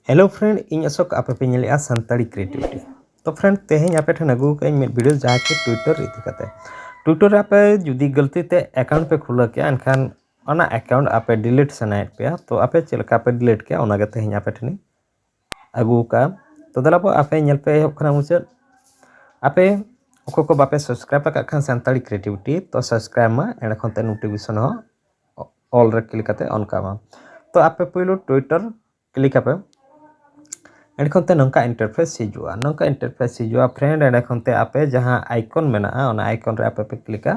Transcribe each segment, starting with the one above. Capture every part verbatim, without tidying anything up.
Hello friend, ᱤᱧ ᱚᱥᱳᱠ, ᱟᱯᱮ ᱯᱮ ᱧᱮᱞᱮᱫᱼᱟ ᱥᱟᱱᱛᱟᱲᱤ Creativity᱾ ᱛᱚ friend, ᱛᱮᱦᱮᱧ ᱟᱯᱮ ᱴᱷᱮᱱ ᱟᱹᱜᱩ ᱟᱠᱟᱫ ᱟᱹᱧ ᱢᱤᱫ video, ᱡᱟᱦᱟᱸ ᱠᱤ Twitter ᱤᱫᱤ ᱠᱟᱛᱮ᱾ Twitter ᱨᱮ ᱟᱯᱮ ᱡᱩᱫᱤ ᱜᱟᱹᱞᱛᱤ ᱛᱮ account ᱯᱮ ᱠᱷᱩᱞᱟᱹᱣ ᱠᱮᱜᱼᱟ, ᱮᱱᱠᱷᱟᱱ ᱚᱱᱟ account ᱟᱯᱮ delete ᱥᱟᱱᱟᱭᱮᱫ ᱯᱮᱭᱟ, ᱛᱚ ᱟᱯᱮ ᱪᱮᱫ ᱞᱮᱠᱟ ᱯᱮ delete ᱠᱮᱭᱟ, ᱚᱱᱟ ᱜᱮ ᱛᱮᱦᱮᱧ ᱟᱯᱮ ᱴᱷᱮᱱᱤᱧ ᱟᱹᱜᱩ ᱟᱠᱟᱫᱼᱟ᱾ ᱛᱚ ᱫᱮᱞᱟ ᱵᱚ, ᱟᱯᱮ ᱧᱮᱞ ᱯᱮ ᱮᱦᱚᱵ ᱠᱷᱚᱱᱟᱜ ᱢᱩᱪᱟᱹᱫ᱾ ᱟᱯᱮ ᱚᱠᱚᱭ ᱠᱚ ᱵᱟᱯᱮ subscribe ᱟᱠᱟᱫ ᱠᱷᱟᱱ ᱥᱟᱱᱛᱟᱲᱤ Creativity, ᱛᱚ subscribe ᱢᱟ, ᱮᱸᱰᱮ ᱠᱷᱚᱱ ᱛᱮ notification ᱦᱚᱸ all ᱨᱮ click ᱠᱟᱛᱮ on ᱠᱟᱜ ᱢᱟ᱾ ᱛᱚ ᱟᱯᱮ ᱯᱳᱭᱞᱳ Twitter click ᱟᱯᱮ, ᱮᱸᱰᱮ ᱠᱷᱚᱱ ᱛᱮ ᱱᱚᱝᱠᱟ interface ᱦᱤᱡᱩᱜᱼᱟ᱾ ᱱᱚᱝᱠᱟ interface ᱦᱤᱡᱩᱜᱼᱟ friend, ᱮᱸᱰᱮ ᱠᱷᱚᱱ ᱛᱮ ᱟᱯᱮ ᱡᱟᱦᱟᱸ icon ᱢᱮᱱᱟᱜᱼᱟ, ᱚᱱᱟ icon ᱨᱮ ᱟᱯᱮ ᱯᱮ clickᱟ,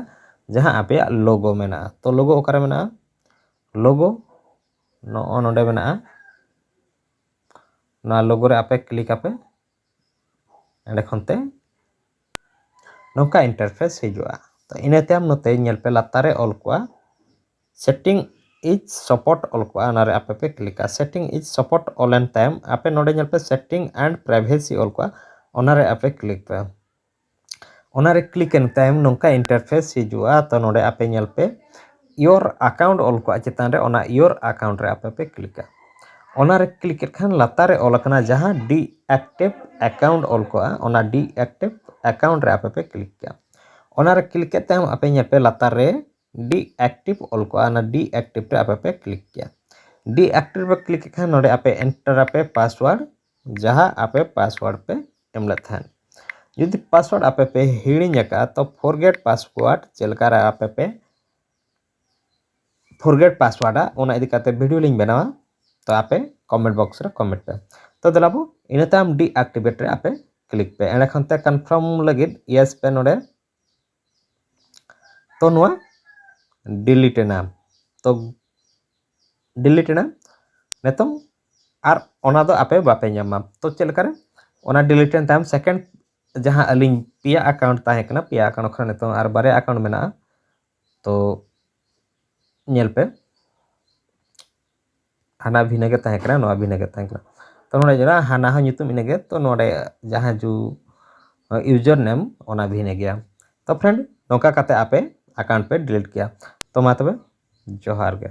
ᱡᱟᱦᱟᱸ ᱟᱯᱮᱭᱟᱜ logo ᱢᱮᱱᱟᱜᱼᱟ᱾ ᱛᱚ logo ᱚᱠᱟᱨᱮ ᱢᱮᱱᱟᱜᱼᱟ? Logo ᱱᱚᱜᱼᱚ ᱱᱚᱰᱮ ᱢᱮᱱᱟᱜᱼᱟ᱾ ᱱᱚᱣᱟ logo ᱨᱮ ᱟᱯᱮ click ᱟᱯᱮ, ᱮᱸᱰᱮ ᱠᱷᱚᱱ ᱛᱮ ᱱᱚᱝᱠᱟ interface ᱦᱤᱡᱩᱜᱼᱟ᱾ ᱛᱚ ᱤᱱᱟᱹ ᱛᱟᱭᱚᱢ ᱱᱚᱛᱮ ᱧᱮᱞ ᱯᱮ, ᱞᱟᱛᱟᱨ ᱨᱮ ᱚᱞ ᱠᱚᱜᱼᱟ setting is support ᱚᱞ ᱠᱚᱜᱼᱟ, ᱚᱱᱟᱨᱮ ᱟᱯᱮ ᱯᱮ clickᱟ᱾ Setting is support ᱚᱞ ᱮᱱ ᱛᱟᱭᱚᱢ ᱟᱯᱮ ᱱᱚᱰᱮ ᱧᱮᱞ ᱯᱮ setting and privacy ᱚᱞ ᱠᱚᱜᱼᱟ, ᱚᱱᱟᱨᱮ ᱟᱯᱮ click ᱯᱮ᱾ ᱚᱱᱟᱨᱮ click ᱮᱱ ᱛᱟᱭᱚᱢ ᱱᱚᱝᱠᱟ interface ᱦᱤᱡᱩᱜᱼᱟ᱾ ᱛᱚ ᱱᱚᱰᱮ ᱟᱯᱮ ᱧᱮᱞ ᱯᱮ your account ᱚᱞ ᱠᱚᱜᱼᱟ ᱪᱮᱛᱟᱱ ᱨᱮ, ᱚᱱᱟ your account ᱨᱮ ᱟᱯᱮ ᱯᱮ clickᱟ᱾ ᱚᱱᱟᱨᱮ click ᱠᱮᱫ ᱠᱷᱟᱱ ᱞᱟᱛᱟᱨ ᱨᱮ ᱚᱞ ᱟᱠᱟᱱᱟ ᱡᱟᱦᱟᱸ deactive account ᱚᱞ ᱠᱚᱜᱼᱟ, ᱚᱱᱟ deactive account ᱨᱮ ᱟᱯᱮ ᱯᱮ click ᱠᱮᱜᱼᱟ᱾ ᱚᱱᱟᱨᱮ click ᱠᱮᱫ ᱛᱟᱭᱚᱢ ᱟᱯᱮ ᱧᱮᱞ ᱯᱮ ᱞᱟᱛᱟᱨ ᱨᱮ deactive ᱚᱞ ᱠᱚᱜᱼᱟ, ᱚᱱᱟ deactive ᱨᱮ ᱟᱯᱮ ᱯᱮ click ᱠᱮᱜᱼᱟ᱾ Deactive ᱨᱮ click ᱠᱮᱫ ᱠᱷᱟᱱ ᱱᱚᱰᱮ ᱟᱯᱮ enter ᱟᱯᱮ password, ᱡᱟᱦᱟᱸ ᱟᱯᱮ password ᱯᱮ ᱮᱢ ᱞᱮᱫ ᱛᱟᱦᱮᱸᱫ᱾ ᱡᱩᱫᱤ password ᱟᱯᱮ ᱯᱮ ᱦᱤᱲᱤᱧ ᱟᱠᱟᱫᱼᱟ, ᱛᱚ forget password ᱪᱮᱫ ᱞᱮᱠᱟ ᱨᱮ ᱟᱯᱮ ᱯᱮ forget passwordᱟ, ᱚᱱᱟ ᱤᱫᱤ ᱠᱟᱛᱮ video ᱞᱤᱧ ᱵᱮᱱᱟᱣᱟ᱾ ᱛᱚ ᱟᱯᱮ comment box ᱨᱮ comment ᱯᱮ᱾ ᱛᱚ ᱫᱮᱞᱟ ᱵᱚ, ᱤᱱᱟᱹ ᱛᱟᱭᱚᱢ deactivate ᱨᱮ ᱟᱯᱮ click ᱯᱮ᱾ ᱮᱸᱰᱮ ᱠᱷᱚᱱ ᱛᱮ confirm ᱞᱟᱹᱜᱤᱫ yes ᱯᱮ ᱱᱚᱰᱮ᱾ ᱛᱚ ᱱᱚᱣᱟ delete ᱮᱱᱟ᱾ ᱛᱚ delete ᱮᱱᱟ᱾ ᱱᱤᱛᱚᱝ ᱟᱨ ᱚᱱᱟ ᱫᱚ ᱟᱯᱮ ᱵᱟᱯᱮ ᱧᱟᱢᱟ᱾ ᱛᱚ ᱪᱮᱫ ᱞᱮᱠᱟᱨᱮ? ᱚᱱᱟ delete ᱮᱱ ᱛᱟᱭᱚᱢ second ᱡᱟᱦᱟᱸ ᱟᱹᱞᱤᱧ ᱯᱮᱭᱟ account ᱛᱟᱦᱮᱸ ᱠᱟᱱᱟ, ᱯᱮᱭᱟ account ᱠᱷᱚᱱ ᱱᱤᱛᱚᱝ ᱟᱨ ᱵᱟᱨᱭᱟ account ᱢᱮᱱᱟᱜᱼᱟ᱾ ᱛᱚ ᱧᱮᱞ ᱯᱮ, ᱦᱟᱱᱟ ᱵᱷᱤᱱᱟᱹ ᱜᱮ ᱛᱟᱦᱮᱸ ᱠᱟᱱᱟ, ᱱᱚᱣᱟ ᱵᱷᱤᱱᱟᱹ ᱜᱮ ᱛᱟᱦᱮᱸ ᱠᱟᱱᱟ᱾ ᱛᱚ ᱱᱚᱰᱮ ᱧᱮᱞᱚᱜᱼᱟ, ᱦᱟᱱᱟ ᱦᱚᱸ ᱧᱩᱛᱩᱢ ᱤᱱᱟᱹᱜᱮ, ᱛᱚ ᱱᱚᱰᱮ ᱡᱟᱦᱟᱸ ᱡᱩ-, user name ᱚᱱᱟ ᱵᱷᱤᱱᱟᱹ ᱜᱮᱭᱟ᱾ ᱛᱚ friend, ᱱᱚᱝᱠᱟ ᱠᱟᱛᱮ ᱟᱯᱮ account ᱯᱮ delete ᱠᱮᱭᱟ᱾ ᱛᱚ ᱢᱟ ᱛᱚᱵᱮ, ᱡᱚᱦᱟᱨ ᱜᱮ᱾